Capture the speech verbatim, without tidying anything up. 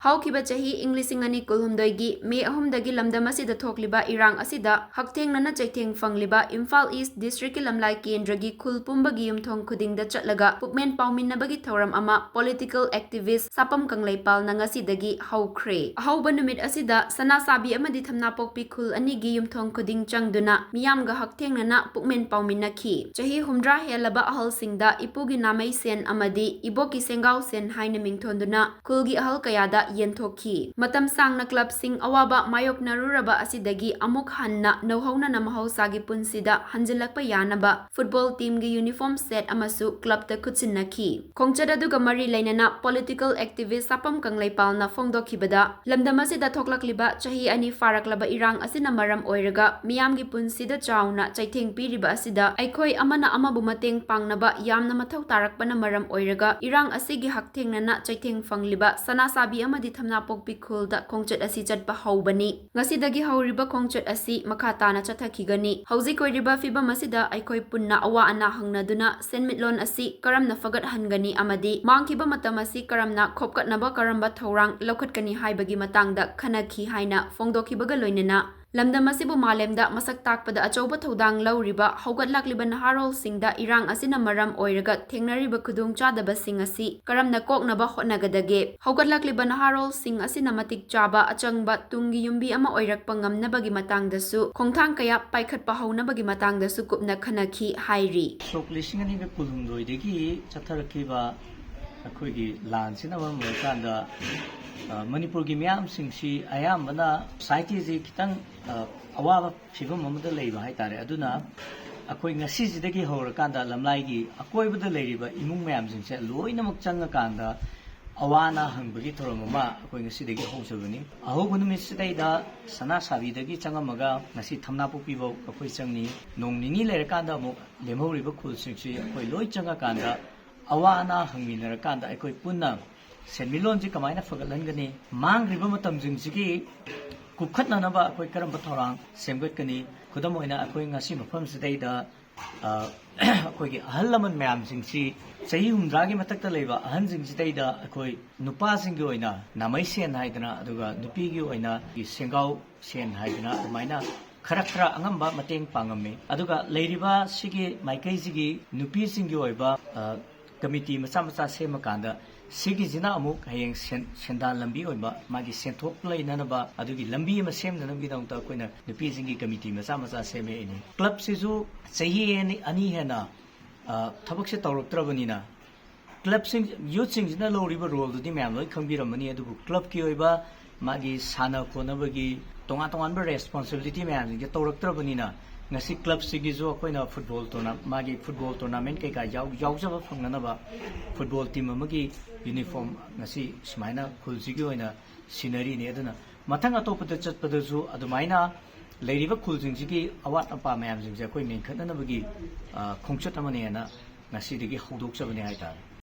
ꯍꯧꯈꯤꯕ ꯆꯍꯤ ꯏꯪ ꯂꯤꯁꯤꯡ ꯑꯅꯤ ꯀꯨꯟꯍꯨꯝꯗꯣꯏꯒꯤ ꯃꯦ ꯑꯍꯨꯝꯗꯒꯤ ꯂꯝꯗꯝ ꯑꯁꯤꯗ ꯊꯣꯛꯂꯤꯕ ꯏꯔꯥꯡ ꯑꯁꯤꯗ ꯍꯛꯊꯦꯡꯅꯅ ꯆꯩꯊꯦꯡ ꯐꯪꯂꯤꯕ ꯏꯝꯐꯥꯜ ꯏꯁ ꯗꯤꯁꯇ꯭ꯔꯤꯛꯀꯤ ꯂꯝꯂꯥꯏ ꯀꯦꯟꯗ꯭ꯔꯒꯤ ꯈꯨꯜ ꯄꯨꯝꯕꯒꯤ ꯌꯨꯝꯊꯣꯡ ꯈꯨꯗꯤꯡꯗ ꯆꯠꯂꯒ ꯄꯨꯛꯃꯦꯟ ꯄꯥꯎꯃꯤꯟꯅꯕꯒꯤ ꯊꯧꯔꯝ ꯑꯃ ꯄꯣꯂꯤꯇꯤꯀꯦꯜ ꯑꯦꯛꯇꯤꯚꯤꯁ꯭ꯠ ꯁꯥꯄꯝ ꯀꯪꯂꯩꯄꯥꯜꯅ ꯉꯁꯤꯗꯒꯤ ꯍꯧꯈ꯭ꯔꯦ꯫ ꯑꯍꯧꯕ ꯅꯨꯃꯤꯠ ꯑꯁꯤꯗ ꯁꯅꯥꯁꯥꯕꯤ ꯑꯃꯗꯤ ꯊꯝꯅꯥꯄꯣꯛꯄꯤ ꯈꯨꯜ ꯑꯅꯤꯒꯤ ꯌꯨꯝꯊꯣꯡ ꯈꯨꯗꯤꯡ ꯆꯪꯗꯨꯅ ꯃꯤꯌꯥꯝꯒ ꯍꯛꯊꯦꯡꯅꯅ ꯄꯨꯛꯃꯦꯟ ꯄꯥꯎꯃꯤꯟꯅꯈꯤ꯫ ꯆꯍꯤ ꯍꯨꯝꯗ꯭ꯔꯥ ꯍꯦꯜꯂꯕ ꯑꯍꯜꯁꯤꯡꯗ ꯏꯄꯨꯒꯤ ꯅꯥꯃꯩ ꯁꯦꯟ ꯑꯃꯗꯤ ꯏꯕꯣꯛꯀꯤ ꯁꯦꯡꯒꯥꯎ ꯁꯦꯟ ꯍꯥꯏꯅ ꯃꯤꯡꯊꯣꯟꯗꯨꯅ ꯈꯨꯜꯒꯤ ꯑꯍꯜ ꯀꯌꯥꯗ ꯌꯦꯟꯊꯣꯛꯈꯤ꯫ ꯃꯇꯝ ꯁꯥꯡꯅ ꯀ꯭ꯂꯕꯁꯤꯡ ꯑꯋꯥꯕ ꯃꯥꯌꯣꯛꯅꯔꯨꯔꯕ ꯑꯁꯤꯗꯒꯤ ꯑꯃꯨꯛ ꯍꯟꯅ ꯅꯧꯍꯧꯅꯅ ꯃꯍꯧꯁꯥꯒꯤ ꯄꯨꯟꯁꯤꯗ ꯍꯟꯖꯤꯜꯂꯛꯄ ꯌꯥꯅꯕ ꯐꯨꯠꯕꯣꯜ ꯇꯤꯝꯒꯤ ꯌꯨꯅꯤꯐꯣꯔꯝ ꯁꯦꯠ ꯑꯃꯁꯨ ꯀ꯭ꯂꯕꯇ ꯈꯨꯠꯁꯤꯟꯅꯈꯤ꯫ ꯈꯣꯡꯆꯠ ꯑꯗꯨꯒ ꯃꯔꯤ ꯂꯩꯅꯅ ꯄꯣꯂꯤꯇꯤꯀꯦꯜ ꯑꯦꯛꯇꯤꯚꯤꯁ꯭ꯠ ꯁꯥꯄꯝ ꯀꯪꯂꯩꯄꯥꯜꯅ ꯐꯣꯡꯗꯣꯛꯈꯤꯕꯗ, ꯂꯝꯗꯝ ꯑꯁꯤꯗ ꯊꯣꯛꯂꯛꯂꯤꯕ ꯆꯍꯤ ꯑꯅꯤ ꯐꯥꯔꯛꯂꯕ ꯏꯔꯥꯡ ꯑꯁꯤꯅ ꯃꯔꯝ ꯑꯣꯏꯔꯒ ꯃꯤꯌꯥꯝꯒꯤ ꯄꯨꯟꯁꯤꯗ ꯆꯥꯎꯅ ꯆꯩꯊꯦꯡ ꯄꯤꯔꯤꯕ ꯑꯁꯤꯗ ꯑꯩꯈꯣꯏ ꯑꯃꯅ ꯑꯃꯕꯨ ꯃꯇꯦꯡ ꯄꯥꯡꯅꯕ ꯌꯥꯝꯅ ꯃꯊꯧ ꯇꯥꯔꯛꯄꯅ ꯃꯔꯝ ꯑꯣꯏꯔꯒ ꯏꯔꯥꯡ ꯑꯁꯤꯒꯤ ꯍꯛꯊꯦꯡꯅꯅ ꯆꯩꯊꯦꯡ ꯐꯪꯂꯤꯕ ꯁꯅꯥꯁꯥꯕꯤ ꯑꯃꯗꯤ ꯊꯝꯅꯥꯄꯣꯛꯄꯤ ꯈꯨꯜꯗ ꯈꯣꯡꯆꯠ ꯑꯁꯤ ꯆꯠꯄ ꯍꯧꯕꯅꯤ꯫ ꯉꯁꯤꯗꯒꯤ ꯍꯧꯔꯤꯕ ꯈꯣꯡꯆꯠ ꯑꯁꯤ ꯃꯈꯥ ꯇꯥꯅ ꯆꯠꯊꯈꯤꯒꯅꯤ꯫ ꯍꯧꯖꯤꯛ ꯑꯣꯏꯔꯤꯕ ꯐꯤꯚꯝ ꯑꯁꯤꯗ ꯑꯩꯈꯣꯏ ꯄꯨꯟꯅ ꯑꯋꯥ ꯑꯅꯥ ꯍꯪꯅꯗꯨꯅ ꯁꯦꯟꯃꯤꯠꯂꯣꯟ ꯑꯁꯤ ꯀꯔꯝꯅ ꯐꯒꯠꯍꯟꯒꯅꯤ ꯑꯃꯗꯤ ꯃꯥꯡꯈꯤꯕ ꯃꯇꯝ ꯑꯁꯤ ꯀꯔꯝꯅ ꯈꯣꯝꯒꯠꯅꯕ ꯀꯔꯝꯕ ꯊꯧꯔꯥꯡ ꯂꯧꯈꯠꯀꯅꯤ ꯍꯥꯏꯕꯒꯤ ꯃꯇꯥꯡꯗ ꯈꯟꯅꯈꯤ ꯍꯥꯏꯅ ꯐꯣꯡꯗꯣꯛꯈꯤꯕꯒ ꯂꯣꯏꯅꯅ, ꯂꯝꯗꯝ ꯑꯁꯤꯕꯨ ꯃꯥꯂꯦꯝꯗ ꯃꯁꯛ ꯇꯥꯛꯄꯗ ꯑꯆꯧꯕ ꯊꯧꯗꯥꯡ ꯂꯧꯔꯤꯕ ꯍꯧꯒꯠꯂꯛꯂꯤꯕ ꯅꯍꯥꯔꯣꯜꯁꯤꯡꯗ ꯏꯔꯥꯡ ꯑꯁꯤꯅ ꯃꯔꯝ ꯑꯣꯏꯔꯒ ꯊꯦꯡꯅꯔꯤꯕ ꯈꯨꯗꯣꯡꯆꯥꯗꯕꯁꯤꯡ ꯑꯁꯤ ꯀꯔꯝꯅ ꯀꯣꯛꯅꯕ ꯍꯣꯠꯅꯒꯗꯒꯦ? ꯍꯧꯒꯠꯂꯛꯂꯤꯕ ꯅꯍꯥꯔꯣꯜꯁꯤꯡ ꯑꯁꯤꯅ ꯃꯇꯤꯛ ꯆꯥꯕ ꯑꯆꯪꯕ ꯇꯨꯡꯒꯤ ꯌꯨꯝꯕꯤ ꯑꯃ ꯑꯣꯏꯔꯛꯄ ꯉꯝꯅꯕꯒꯤ ꯃꯇꯥꯡꯗꯁꯨ ꯈꯣꯡꯊꯥꯡ ꯀꯌꯥ ꯄꯥꯏꯈꯠꯄ ꯍꯧꯅꯕꯒꯤ ꯃꯇꯥꯡꯗꯁꯨ ꯀꯨꯞꯅ ꯈꯟꯅꯈꯤ ꯍꯥꯏꯔꯤ꯫ ꯁꯣꯛ ꯂꯤꯁꯤꯡ ꯑꯅꯤꯒ ꯀꯨꯟꯍꯨꯝꯗꯣꯏꯗꯒꯤ ꯆꯠꯊꯔꯛꯈꯤꯕ ꯑꯩꯈꯣꯏꯒꯤ ꯂꯥꯟꯁꯤꯅ ꯃꯔꯝ ꯑꯣꯏꯔꯀꯥꯟꯗ, ꯑ, ꯃꯅꯤꯄꯨꯔꯒꯤ ꯃꯤꯌꯥꯝꯁꯤꯡꯁꯤ ꯑꯌꯥꯝꯕꯅ ꯁꯣꯁꯥꯏꯇꯤꯁꯤ ꯈꯤꯇꯪ, ꯑ, ꯑꯋꯥꯕ ꯐꯤꯕꯝ ꯑꯃꯗ ꯂꯩꯕ ꯍꯥꯏꯇꯥꯔꯦ꯫ ꯑꯗꯨꯅ ꯑꯩꯈꯣꯏ ꯉꯁꯤꯁꯤꯗꯒꯤ ꯍꯧꯔꯀꯥꯟꯗ ꯂꯝꯂꯥꯏꯒꯤ ꯑꯀꯣꯏꯕꯗ ꯂꯩꯔꯤꯕ ꯏꯃꯨꯡ ꯃꯌꯥꯝꯁꯤꯡꯁꯦ ꯂꯣꯏꯅꯃꯛ ꯆꯪꯉꯀꯥꯟꯗ ꯑꯋꯥ ꯑꯅꯥ ꯍꯪꯕꯒꯤ ꯊꯧꯔꯝ ꯑꯃ ꯑꯩꯈꯣꯏ ꯉꯁꯤꯗꯒꯤ ꯍꯧꯖꯕꯅꯤ꯫ ꯑꯍꯧꯕ ꯅꯨꯃꯤꯠꯁꯤꯗꯩꯗ ꯁꯅꯥꯁꯥꯕꯤꯗꯒꯤ ꯆꯪꯉꯝꯃꯒ ꯉꯁꯤ ꯊꯝꯅꯥꯄꯣꯛꯄꯤꯐꯥꯎ ꯑꯩꯈꯣꯏ ꯆꯪꯅꯤ꯫ ꯅꯣꯡ ꯅꯤꯅꯤ ꯂꯩꯔꯀꯥꯟꯗ ꯑꯃꯨꯛ ꯂꯦꯝꯍꯧꯔꯤꯕ ꯈꯨꯜꯁꯤꯡꯁꯤ ꯑꯩꯈꯣꯏ ꯂꯣꯏ ꯆꯪꯉꯀꯥꯟꯗ ꯑꯋꯥ ꯑꯅꯥ ꯍꯪꯃꯤꯟꯅꯔꯀꯥꯟꯗ ꯑꯩꯈꯣꯏ ꯄꯨꯟꯅ ꯁꯦꯟꯃꯤꯠꯂꯣꯟꯁꯤ ꯀꯃꯥꯏꯅ ꯐꯒꯠꯍꯟꯒꯅꯤ, ꯃꯥꯡꯈ꯭ꯔꯤꯕ ꯃꯇꯝꯁꯤꯡꯁꯤꯒꯤ ꯀꯨꯞꯈꯠꯅꯅꯕ ꯑꯩꯈꯣꯏ ꯀꯔꯝꯕ ꯊꯧꯔꯥꯡ ꯁꯦꯝꯒꯠꯀꯅꯤ? ꯈꯨꯗꯝ ꯑꯣꯏꯅ ꯑꯩꯈꯣꯏ ꯉꯁꯤ ꯃꯐꯝꯁꯤꯗꯩꯗ ꯑ, ꯑꯩꯈꯣꯏꯒꯤ ꯑꯍꯜ ꯂꯃꯟ ꯃꯌꯥꯝꯁꯤꯡꯁꯤ, ꯆꯍꯤ ꯍꯨꯝꯗ꯭ꯔꯥꯒꯤ ꯃꯊꯛꯇ ꯂꯩꯕ ꯑꯍꯟꯁꯤꯡꯁꯤꯗꯩꯗ ꯑꯩꯈꯣꯏ ꯅꯨꯄꯥꯁꯤꯡꯒꯤ ꯑꯣꯏꯅ ꯅꯥꯃꯩ ꯁꯦꯟ ꯍꯥꯏꯗꯅ, ꯑꯗꯨꯒ ꯅꯨꯄꯤꯒꯤ ꯑꯣꯏꯅ ꯁꯦꯡꯒꯥꯎ ꯁꯦꯟ ꯍꯥꯏꯗꯅ ꯑꯗꯨꯃꯥꯏꯅ ꯈꯔ ꯈꯔ ꯑꯉꯝꯕ ꯃꯇꯦꯡ ꯄꯥꯡꯉꯝꯃꯤ꯫ ꯑꯗꯨꯒ ꯂꯩꯔꯤꯕ ꯁꯤꯒꯤ ꯃꯥꯏꯀꯩꯁꯤꯒꯤ ꯅꯨꯄꯤꯁꯤꯡꯒꯤ ꯑꯣꯏꯕ, ꯑ, ꯀꯃꯤꯇꯤ ꯃꯆꯥ ꯃꯆꯥ ꯁꯦꯝꯃꯀꯥꯟꯗ, ꯁꯤꯒꯤꯁꯤꯅ ꯑꯃꯨꯛ ꯍꯌꯦꯡ ꯁꯦꯟ-, ꯁꯦꯟꯗꯥꯟ ꯂꯝꯕꯤ ꯑꯣꯏꯕ, ꯃꯥꯒꯤ ꯁꯦꯟꯊꯣꯛ ꯂꯩꯅꯅꯕ, ꯑꯗꯨꯒꯤ ꯂꯝꯕꯤ ꯑꯃ ꯁꯦꯝꯅꯅꯕꯒꯤꯗꯃꯛꯇ ꯑꯩꯈꯣꯏꯅ ꯅꯨꯄꯤꯁꯤꯡꯒꯤ ꯀꯃꯤꯇꯤ ꯃꯆꯥ ꯃꯆꯥ ꯁꯦꯝꯃꯛꯏꯅꯤ꯫ ꯀ꯭ꯂꯕꯁꯤꯁꯨ ꯆꯍꯤ ꯑꯅꯤ, ꯑꯅꯤ ꯍꯦꯟꯅ, ꯑ, ꯊꯕꯛꯁꯦ ꯇꯧꯔꯛꯇ꯭ꯔꯕꯅꯤꯅ, ꯀ꯭ꯂꯕꯁꯤꯡ, ꯌꯨꯠꯁꯤꯡꯁꯤꯅ ꯂꯧꯔꯤꯕ ꯔꯣꯜꯗꯨꯗꯤ ꯃꯌꯥꯝ ꯂꯣꯏ ꯈꯪꯕꯤꯔꯝꯃꯅꯤ꯫ ꯑꯗꯨꯕꯨ ꯀ꯭ꯂꯕꯀꯤ ꯑꯣꯏꯕ ꯃꯥꯒꯤ ꯁꯥꯟꯅ ꯈꯣꯠꯅꯕꯒꯤ ꯇꯣꯉꯥꯟ ꯇꯣꯉꯥꯟꯕ ꯔꯦꯁꯄꯣꯟꯁꯤꯕꯤꯂꯤꯇꯤ ꯃꯌꯥꯝꯁꯤꯡꯁꯦ ꯇꯧꯔꯛꯇ꯭ꯔꯕꯅꯤꯅ, ꯉꯁꯤ ꯀ꯭ꯂꯕꯁꯤꯒꯤꯁꯨ ꯑꯩꯈꯣꯏꯅ ꯐꯨꯠꯕꯣꯜ ꯇꯣꯔꯅꯥ-, ꯃꯥꯒꯤ ꯐꯨꯠꯕꯣꯜ ꯇꯣꯔꯅꯥꯃꯦꯟ ꯀꯩꯀꯥ ꯌꯥꯎ-, ꯌꯥꯎꯖꯕ ꯐꯪꯅꯅꯕ ꯐꯨꯠꯕꯣꯜ ꯇꯤꯝ ꯑꯃꯒꯤ ꯌꯨꯅꯤꯐꯣꯔꯝ ꯉꯁꯤ ꯁꯨꯃꯥꯏꯅ ꯈꯨꯜꯁꯤꯒꯤ ꯑꯣꯏꯅ ꯁꯤꯟꯅꯔꯤꯅꯤ꯫ ꯑꯗꯨꯅ ꯃꯊꯪ ꯑꯇꯣꯞꯄꯗ ꯆꯠꯄꯗꯁꯨ ꯑꯗꯨꯃꯥꯏꯅ ꯂꯩꯔꯤꯕ ꯈꯨꯜꯁꯤꯡꯁꯤꯒꯤ ꯑꯋꯥꯠ ꯑꯄꯥ ꯃꯌꯥꯝꯁꯤꯡꯁꯦ ꯑꯩꯈꯣꯏ ꯃꯦꯟꯈꯠꯅꯅꯕꯒꯤ, ꯑ, ꯈꯣꯡꯆꯠ ꯑꯃꯅꯦꯅ ꯉꯁꯤꯗꯒꯤ ꯍꯧꯗꯣꯛꯆꯕꯅꯦ ꯍꯥꯏꯇꯥꯔꯦ꯫